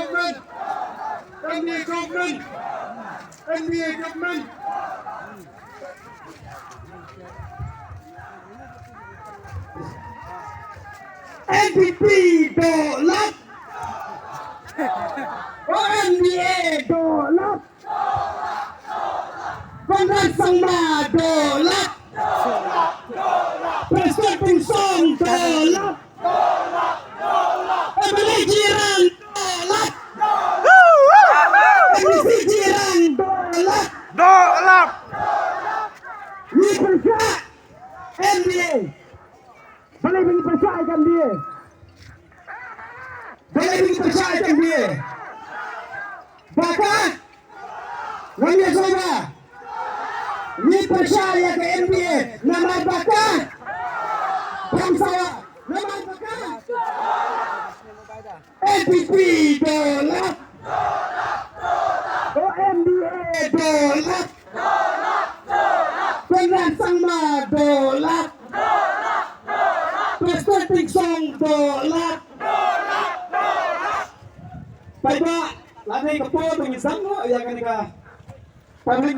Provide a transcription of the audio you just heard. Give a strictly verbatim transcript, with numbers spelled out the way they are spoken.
Government. N D A government. N D A government. N P P dolap. O M D A dolap. Conrad Sangma dolap. Prestone Tynsong dolap. M L A Jirang dolap. M D C Jirang dolap. Dolap. Ngi pyrshah M D A. Balei ba ngi pyrshah ïa ka M D A? Balei ba ngi pyrshah ïa ka M D A? Ba ka Ngam ïa sngewbha. Ngi pyrshah ïa ka M D A namar ba ka. Pam sawa namar ba ka. N P P dolap. O M D A dolap. Conrad Sangma dolap. Prestone Tynsong dolap. Paidbah, lane ka por ba ngi sangno ïa kane ka public